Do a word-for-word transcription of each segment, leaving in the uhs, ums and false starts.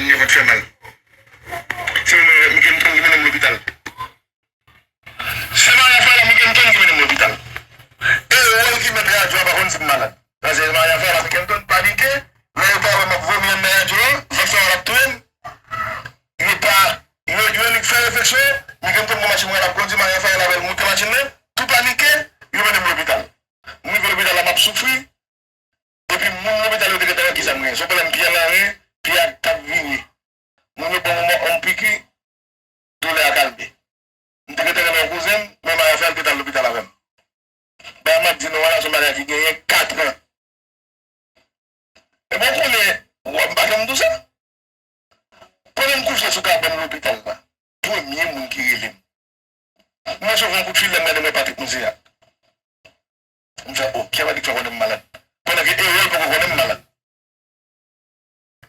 Mwen vant fè mal. Se mwen menm Mikenton ki mennen m lopital. Se Maria Fayla Mikenton ki mennen m lopital. E wòl ki mèt radyo a pa konn si m malad. Paske Maria Fayla Mikenton panike, lè yo ta wè m ap vomi anndan radyo a, vant fè mal ap touye m. Yo pa, yo, yo annik fè refleksyon, Mikenton pran machin mwen, l ap kondui, Maria Fayla avè l moute machin nan, tou panike, yo mennen m lopital. M rive lopital la, m ap soufri. Epi moun lopital yo te gentan wè kisa m genyen. Se yon pwoblèm pye nan ren, pye a t ap vini. Moun yo ban m yon, yon piki, doulè a kalme. M te gentan renmen yon kouzen m, men Maria Fayla te t al lopital avè m. Bagay m ap di nou an la, se yon bagay ki genyen katran. Ebyen, w konnen, w, m pa janm di w sa. Pandan m kouche sou kabann lopital la, premye moun ki rele m. M resevwa yon koutfil, lè m gade, m wè Patrick Mouziak. M fè, "O, kiyès Patrick fè konnen m malad?" Pandan ke erè l poko konnen m malad.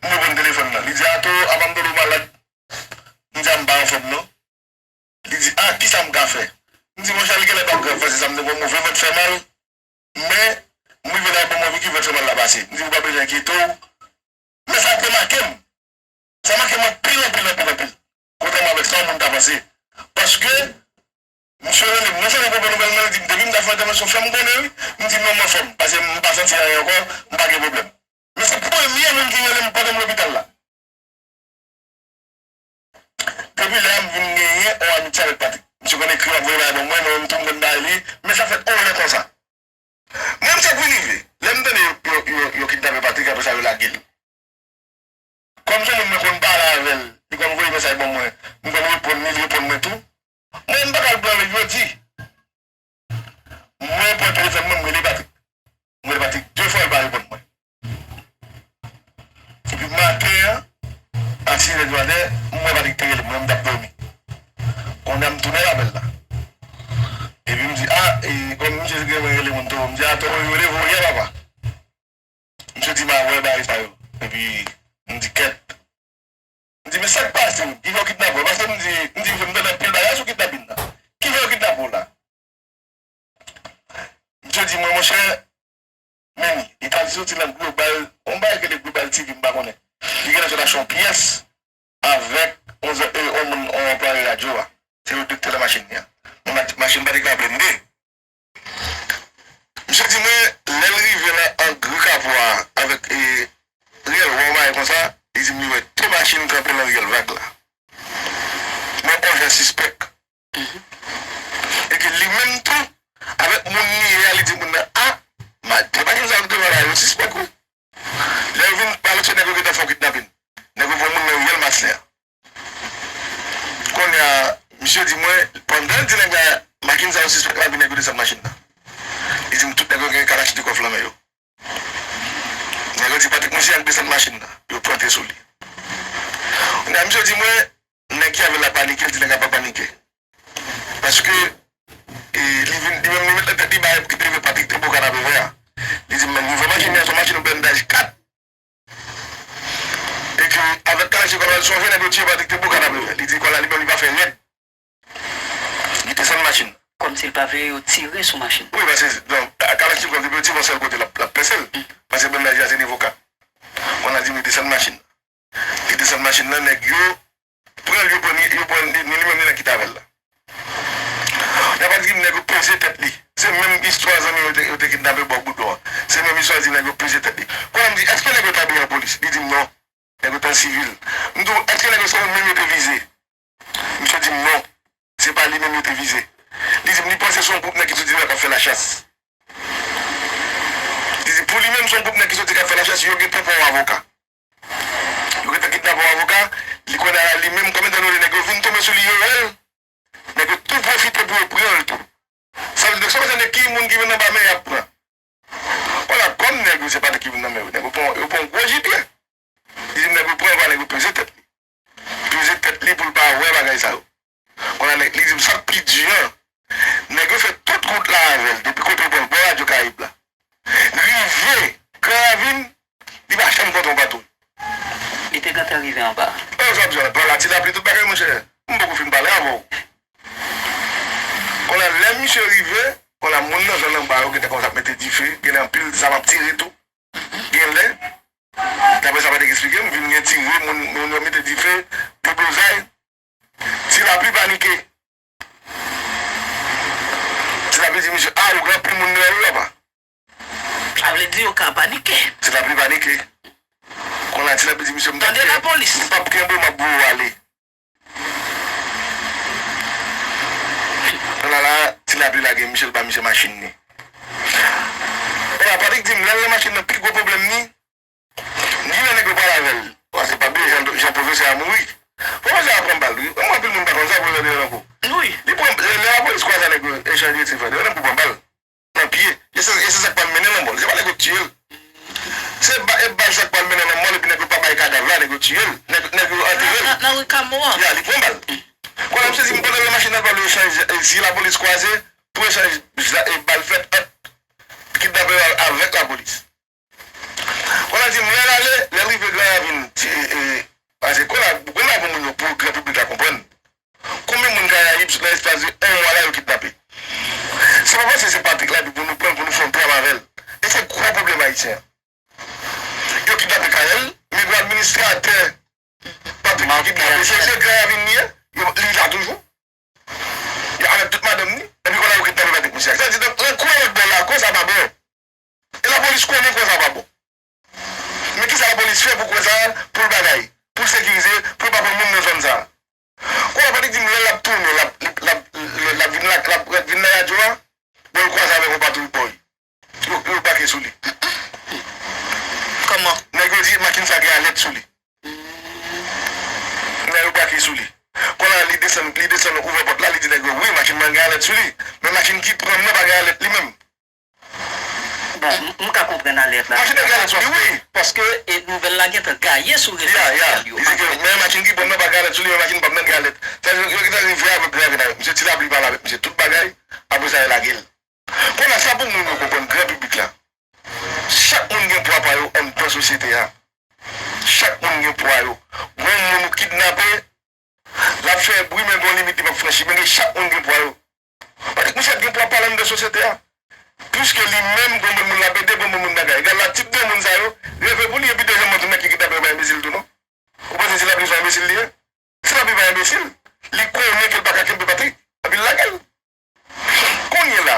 M reponn telefòn nan. Li di, "Ato, avan m tande w malad." M di, "A, m pa anfòm non." Li di, "A, kisa m ka fè?" M di, "Monchè, li genlè p ap grav, paske sa m te pran move vant fè mal, men m rive la, yo ban m yon piki, vant fè mal la pase." M di, "Ou pa bezwen enkyete w." Men sa te make m. Sa make m anpil, anpil, anpil, anpil. Kontrèman avèk sa yon moun ta panse. Paske, misye rele m, non sèlman pou pran nouvèl mwen, li di m, "Depi m ta fè entèvansyon, fè m konnen, wi." M di, "Non, m anfòm, paske m pa santi anyen ankò, m pa gen pwoblèm." Men se premye moun ki rele m pandan m lopital la. Depi lè a, m vin genyen yon amitye avèk Patrick. Misye konn ekri, l ap voye bagay ban mwen, mwen menm tou m konn bay li, men sa fèt yon lè konsa. Mwen, m sa k rive. Lè m tande yo, yo, yo, yo kidnape Patrick, apre sa, yo lage l. Kòm se moun mwen konn pale avè l, li konn voye mesaj ban mwen, m konn reponn li, li reponn mwen tou. Mwen, m pa ka al pran l jodi. Mwen pran telefòn mwen, m rele Patrick. M rele Patrick de fwa, li pa reponn mwen. Epi maten an, a sis è di maten, m wè Patrick te rele m, mwen, m t ap dòmi. Kounye a, m tounen l apèl la. Epi m di, "A, e, kòm misye te gen rele moun tou," m di, "A, tou, yo rele voye, papa." Misye di m a wè bagay sa yo. Epi m di, "Kèt." M di, "Men sa k pase? Ki fè yo kidnape w?" Paske m di, m di, "M tande anpil bagay sou kidnapin nan. Ki fè yo kidnape w la?" Misye di mwen, "Monchè, men li ta soti nan Global, yon bagay ki rele Global T V, m pa konnen. Li genlè sot achte yon pyès avèk yon, e, yon moun, yon anplwaye radyo a. Se yo de ki te nan machin li an. Men ma-, machin pa te ka blende." Misye di mwen, lè l rive nan ang Ri Kapò a avèk, e, Riyèl Wè, yon bagay konsa, li di m li wè de machin kanpe nan Riyèl Vag la. Nan yon jan sispèk. E ke li menm tou, avèk moun li ye a, li di moun nan, "A, ma-, de machin sa yo devan la, yo sispèk, wi." Lè yo vin pale, se nèg yo gentan fè yon kidnapin. Nèg yo pran moun nan Riyèl Maslè a. Kounye a, misye di mwen, pandan l di nèg la, "Machin sa yo sispèk la," epi nèg yo desann machin nan. Li di m tout nèg yo gen kalachnikòv nan men yo. Nèg yo di Patrick Mouziak desann machin nan. Yo plante sou li. Kounye a, misye di mwen, nèg ki avè l la panike, l di nèg la pa panike. Paske, e, li vin, li menm, li met nan tèt li bagay ki te rive Patrick te bò kanapevè a. Li di m, "Men nivo machin nan, se yon machin blendaj kat." E ke avèk kalachnikòv la, li sonje nèg yo tiye Patrick te bò kanapevè. Li di, kounye a, li menm, li pa fè rèd. Li desann machin. Kòmsi l pa vle yo tire sou machin. Wi, paske, donk, kalachnikòv, depi yo tire yon sèl kote, l ap, l ap pèse l. Paske blendaj la, se nivo kat. Kounye a, li di m li desann machin. Li desann machin nan, nèg yo pran l, yo pran ni, yo pran ni, ni li menm, ni nèg ki t avè l la. Nèg pa di m nèg yo peze tèt li. Se menm istwa zanmi yo te, yo te kidnape bò Boudon an. Se menm istwa di nèg yo peze tèt li. Kounye a m di, èske nèg yo t abiye an polis? Li di m non. Nèg yo t an sivil. M di w, èske nèg yo se ou menm yo te vize? Misye di m non. Se pa li menm yo te vize. Li di m li panse se yon gwoup nèg ki soti deyò k ap fè lachas. Li di pou li menm se yon gwoup nèg ki soti k ap fè lachas, yo gentan pran yon avoka. Yo gentan kidnape yon avoka, li konnen a li menm, konbyen tan nou li nèg yo vin tonbe sou li, yo wè l, nèg yo tou pwofite pou yo pran l tou. Sa vle di, sa vle di nèg ki moun ki vin anba men y ap pran. Kounye a, kòm nèg yo se pa nèg ki vin nan men yo, nèg yo pran, yo pran yon gwo jipye. Li di nèg yo pran l, nèg yo peze tèt li. Peze tèt li pou l pa wè bagay sa yo. Kounye a, nèg, li di m sa k pi di an. Nèg yo fè tout wout la avè l, depi kote yo pran l, bò Radyo Karayib la. Rive Gran Ravin, li pa janm kontre yon patwouy. Li te gentan rive anba. E, sa m di w la, bò la, ti lapli, tout bagay, monchè. M poko fin pale avè w. Kounye a, lè misye rive, kounye a, moun nan zòn anba yo gentan kòmanse ap mete dife, genlè anpil zam ap tire tou. Genlè, daprè sa Patrick eksplike m, vin gen tire, moun, moun yo deblozay, Ti Lapli panike. Ti Lapli di misye, a, ou gen anpil moun nan lari, papa. Sa vle di yo ka panike. Ti Lapli panike. Kounye a Ti Lapli di misye, m p ap Tande lapolis. M p ap kenbe w, m ap voye w ale. Kounye a la, Ti Lapli lage misye, l ba misye machin li. Kounye a Patrick di m, lè l nan machin nan, pi gwo pwoblèm li, ni lè nèg yo pale avè l. Paske pa bliye jan, jan pwofesè a mouri. Pwofesè a pran bal, wi. Mwen, anpil moun pa konn sa, pwofesè te nan kou. Wi. Li pran, lè, lè lapolis kwaze nèg yo, echanj retivè, yo nan pou pran bal. Nan pye. E se, e se sa k pral mennen l anmò. Se pa nèg yo k tiye l. Se ba, e bal sa k pral mennen l anmò, epi nèg yo pa bay kadav la, nèg yo tiye l. Nèg, nèg yo antere l. Nan, nan, nan ri Kamo an. Ya, li pran bal. Kounye a, misye di, m pandan nan machin nan, pral echanj, e, si lapolis kwaze, pou echanj, e, bal fèt ant kidnapè yo avèk lapolis. Kounye a di m, lè l ale, lè l rive Gran Ravin, ti, e, e, paske kounye a, kounye a pou moun yo, pou gran piblik la konprann. Konbyen moun Karayib nan espas de yon mwa la yo kidnape? Se pa paske se Patrick Lapli pou nou pran l, pou nou fè yon dram avè l. E se gwo pwoblèm ayisyen an. Yo kidnape Carel, men gwo administratè Patrick yo kidnape, se, se Gran Ravin li ye, yo, li la toujou. Yo avèk tout madanm ni, epi kounye a yo kidnape Patrick Michel. Sa vle di, donk, nan kwen lòt bò la, kwen sa pa bon. E lapolis konnen kwen sa pa bon. Men kisa lapolis fè pou kwen sa, pou l bagay, pou l sekirize, pou yo pa pran moun nan zòn sa? Kounye a Patrick di m lè l ap tounen, l ap, l ap, l ap vin la, l ap vin nan radyo a, bon, l kwaze avèk yon patwouy bòy. Yo, yo bake sou li. Kòman? Nèg yo di machin sa gen alèt sou li. Nèg yo bake sou li. Kounye a li desann, li desann ouvè pòt la, li di nèg yo, wi, machin nan gen alèt sou li. Men machin ki pran m nan pa gen alèt li menm. Bon, m, m ka konprann alèt la. Machin nan gen alèt sou li, wi. Paske, e, nouvèl la gentan gaye sou rezo sosyal yo. Ya, ya. Li di ke, men machin ki pran m nan pa gen alèt sou li, men machin pa m nan gen alèt. Sa vle di, yo gentan rive avèk Gran Ravin avèk misye, Ti Lapli pale avèk misye, tout bagay, apre sa, yo lage l. Kounye a, sa pou moun yo konprann, gran piblik la. Chak moun gen pwa pa yo anndan sosyete a. Chak moun gen pwa yo. Gon moun ou kidnape, l ap fè bri, men gon limit li p ap franchi. Men gen chak moun gen pwa yo. Patrick Michel gen pwa pa l anndan sosyete a. Piske li menm, gon bann moun l ap ede, gon bann moun bagay. Gad la, tip de moun sa yo, reve pou li, epi dezèm mwen tou nèg ki kidnape yo pa enbesil tou non. Ou panse Ti Lapli se yon enbesil li ye? Ti Lapli pa enbesil. Li konnen ke l pa ka kenbe Patrick, epi l lage l. Kounye la,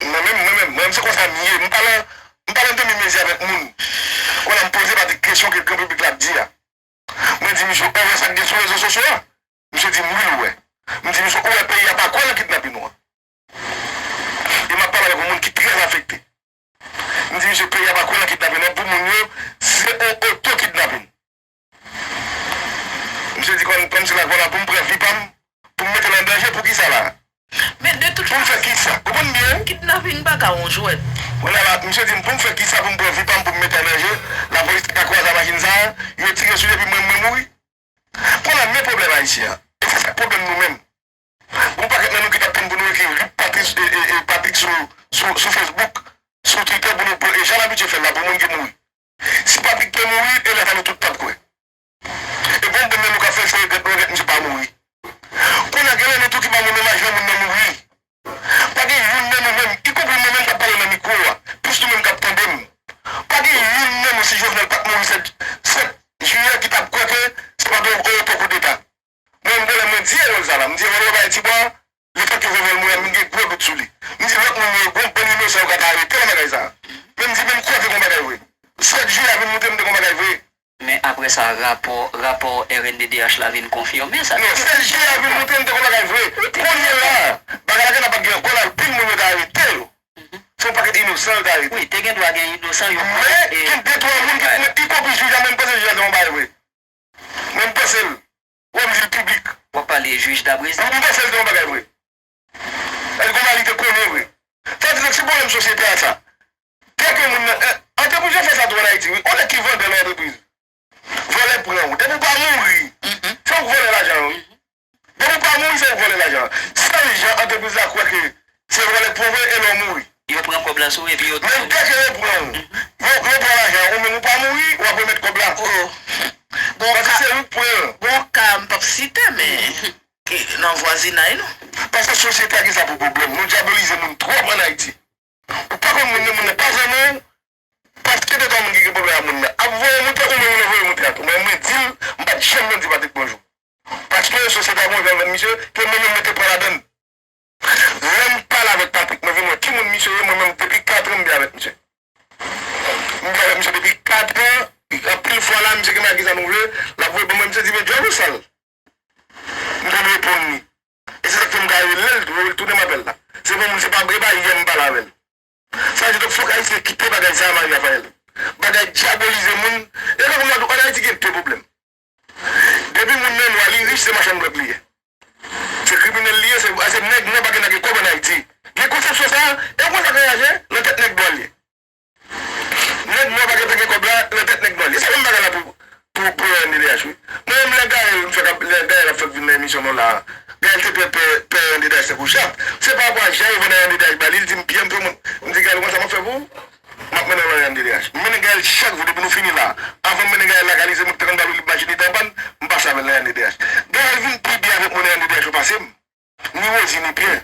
mwen menm, mwen menm, mwen menm se konsa m ye. M pa nan, m pa nan demi mezi avèk moun. Kounye a m poze Patrick kesyon ke gran piblik la ap di a. Mwen di misye, ou wè sa k gen sou rezo sosyo a? Misye di m wi, l wè. M di misye, ou wè peyi a pa kwè nan kidnapin ou an? E m ap pale avèk yon moun ki trè afekte. M di misye, peyi a pa kwè nan kidnapin non, pou moun yo, se yon oto kidnapin. Misye di kòm, kòm se la, kounye a pou m pran vi pa m, pou m mete l an danje, pou kisa la? Men de tout fason, pou m fè kisa? Ou konprann byen? Kidnapin pa ka yon jwèt. Kounye a la, misye di m pou m fè kisa pou m pran vi pa m, pou m mete an danje, lapolis ta ka kwaze a machin sa, yo tire sou li epi mwen, mwen mouri. Kounye a, men pwoblèm ayisyen an. E se sa k pwoblèm nou menm. Gon pakèt nan nou ki t ap tann pou nou ekri rip Patrick, e, e, e, Patrick sou, sou, sou Facebook, sou Twitter pou nou, pou, e jan n abitye fè l la pou moun ki mouri. Si Patrick te mouri, e lè sa nou tout t ap kwè. E gon bann nan nou k ap fè l se regrèt nou regrèt misye pa mouri. Kounye a gen nan nou tou ki pa moun nan imajine moun nan mouri. Pa gen youn nan nou menm, ikonpri mwen menm k ap pale nan mikwo a, plis nou menm k ap tande m. Pa gen youn nan nou si Jovenel pa t mouri sèt, sèt jiyè ki t ap kwè ke se pa t yon, yon, yon koudeta. Mwen menm, lè mwen di erè sa la, m di erè yo bay Tibwa, letan ke Jovenel mouri a, m gen gwo dout sou li. M di lòt moun yo, gon bann inosan yo ka ta arete nan bagay sa. Men m di, men m kwè ke gon bagay vre. Sèt jiyè a vin montre m te gon bagay vre. Men apre sa, rapò, rapò R N D D H la vin konfime sa. Non, sèt jiyè a vin montre m te gon bagay vre. Kounye la, bagay la gentan pa t gen ankò la, anpil moun yo ta arete yo. Se yon pakèt inosan yo ta arete. Wi, te gen dwa gen inosan yo. Men gen de twa moun ki, ikonpri jij la, men m panse jij la te yon bagay vre. Men m panse l. Wè m di l piblik. W ap pale jij Dabrezi? M panse l te yon bagay vre. Èske gon bagay li te konnen vre? Sa vle di se pwoblèm sosyete a sa. Kèk moun nan, eh, antrepriz yo fè sa tou ann Ayiti, wi. On nèg ki vandè nan antrepriz, vòlè pran w. Depi w pa mouri, se ou k vòlè lajan an, wi. Depi w pa mouri, se ou k vòlè lajan an. Sèl jan antrepriz la kwè ke se vòlè k pran w vre, e lè w mouri. Yo pran kòb la sou ou epi yo touye w. Men dèke yo pran w, yo, yo pran lajan an, ou menm ou pa mouri, w ap remèt kòb la. Oh. Bon, paske se ou k pran l. Bon, ka m p ap site, men ki nan vwazinay nou. Paske sosyete a gen sa pou pwoblèm. Nou dyabolize moun twòp ann Ayiti. Ou pa konn moun nan, moun nan pa zanmi w, paske de misye ke mwen menm mwen te pran ladann. Lè m pale avèk Patrick, mwen vin wè ki moun misye ye, mwen menm depi kat an m byen avèk misye. M byen avèk misye depi kat an, anpil fwa la, misye gen bagay sa nou vle, l ap voye ban mwen, misye di, "Men, John, ou sal." M konn reponn li. E se sa k fè m ka rele l, retounen m apèl la. Se pou moun, se pa, e pa yè m pale avè l. Sa vle di, donk, fòk Ayisyen kite bagay sa a, Marie Raphaël. Bagay dyabolize moun. E pa kòm nan, ann Ayiti gen de pwoblèm. Depi moun nan nwa, li rich, se machann dwòg li ye. Se kriminèl li ye, se, se nèg nwa pa gen nèg kòb ann Ayiti. Gen konsepsyon sa a, e ou konn sa k anraje? Nan tèt nèg nwa li ye. Nèg nwa pa gen, pa gen kòb la, nan tèt nèg nwa li ye. Se menm bagay la pou, pou, pou R N D D H, wi. Mwen menm lè Gaël, m fèk ap, lè Gaël ap fèk vin nan emisyon nou la a, Gaël te pè, pè, pè R N D D H tankou chat. Se pa rapò a jan yo vann R N D D H ba li, li di m byen, m fè moun. M di, "Gaël, ou konn sa m ap fè pou ou?" M ap mennen w nan R N D D H. M mennen Gaël chak jou depi nou fini la. Avan m mennen Gaël lakay li, se mwen ki te konn ba l, li machin li t an pàn, m pase avè l nan R N D D H. Gaël vin pi byen avèk moun nan R N D D H yo pase m. Ni Rosie, ni Pierre.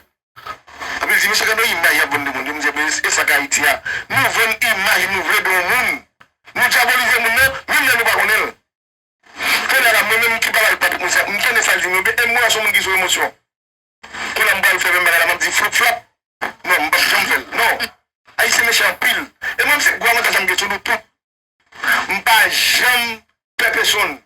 Epi l di, "Mesye, gade yon imaj y ap vann de moun yo." M di, "Ebyen, e sa k Ayiti a. Nou vann imaj nou vle de yon moun. Nou dyabolize moun nan, menm lè nou pa konnen l." Kounye a la, mwen menm ki pale avèk Patrick Moïse, m tande sa l di m yo, e mwen se yon moun ki sou emosyon. Kounye a m pral fè menm bagay la, m ap di flip flap. Non, m p ap janm fè l. Non. Ayisyen mechan anpil. E mwen, m se gwo avantaj sa m gen sou nou tout. M pa janm pè pèsonn.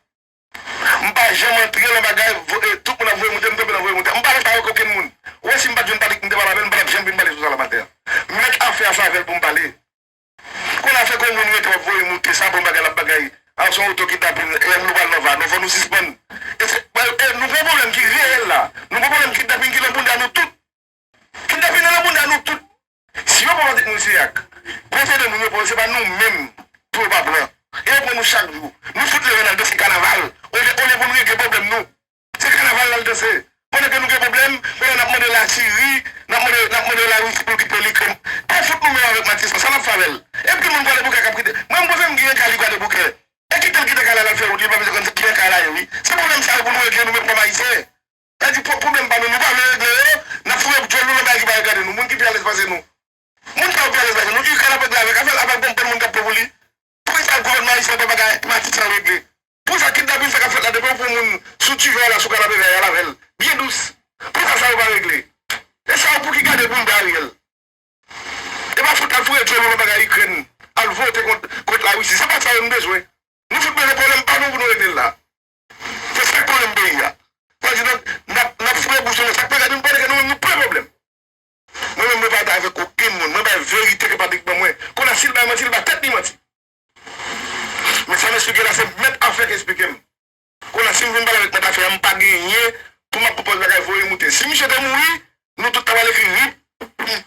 M pa janm antre nan bagay, vo-, e, tout moun ap voye moute, m tonbe nan voye moute. M pa fè sa avèk okenn moun. Ou wè, si m pa t jwenn Patrick, m te pale avè l, m pa t ap janm vin pale sou sa la maten an. M mèt afè a sa avè l pou m pale. Kounye a fè kon moun rete w ap voye moute, sa bon bagay l ap bagay. A, se yon oto kidnapin, e nou pral nan va, non, fò nou sispann. E se, e, e, nou gen yon pwoblèm ki reyèl la. Nou gen yon pwoblèm kidnapin ki nan bounda nou tout. Kidnapin nan nan bounda nou tout. Si yo pran Patrick Moïse ak pran de moun yo pran, se pa nou menm pou yo pa pran. E yo pran nou chak jou. Nou fout leve n al danse kanaval. Olye, olye pou nou regle pwoblèm nou. Se kanaval n al danse. Pandan ke nou gen pwoblèm, pandan n ap mande Lasiri, n ap mande, n ap mande Larisi pou l kite Likrèn. Al fout nou menm avèk Matissan, sa n ap fè avè l? E ki moun Gwadeboukè k ap kite? Mwen, m panse m gen yon kay Gwadeboukè. E kite l kite kay la, l al fè wout li, l pa bezwen konn sa ki nan kay la ye, wi. Se pwoblèm sa yo pou nou regle nou menm kòm Ayisyen. Sa di pwoblèm pa nou, nou pa vle regle yo, n ap foure djòl nou nan bagay ki pa regade nou. Moun ki pi alèz pase nou. Moun sa yo pi alèz pase nou. Ikrèn ap regle avèk, avèk, avèk bon, bon moun k ap pran pou li. Poukisa gouvènman ayisyen pa bagay Matissan regle? Poukisa kidnapin sa k ap fèt la, depi yo pran moun sou Tivè la, sou Kanapevè, y al avè l? Byen dous. Poukisa sa yo pa regle? E sa yo pou ki gade bounda Ariel? E pa fout al foure djòl nou nan bagay Ikrèn, al vote kont, kont Larisi. Se pa sa yo nou bezwen. Nou fout bezwen pwoblèm pa nou pou nou regle l la. Se sa k pwoblèm peyi a. Sa di, donk, n ap, n ap foure bouch nou nan sa k pa gade nou, pandan ke nou menm nou plen pwoblèm. Mwen menm, mwen pa ta avèk okenn moun. Mwen bay verite ke Patrick ban mwen. Kounye a, si l bay manti, l ba tèt li manti. Men sa m esplike la, se mèt afè k esplike m. Kounye a, si m vin pale avèk mèt afè a, m pa genyen pou m ap pwopòze bagay voye moute. Si misye te mouri, nou tout ta pral ekri rip.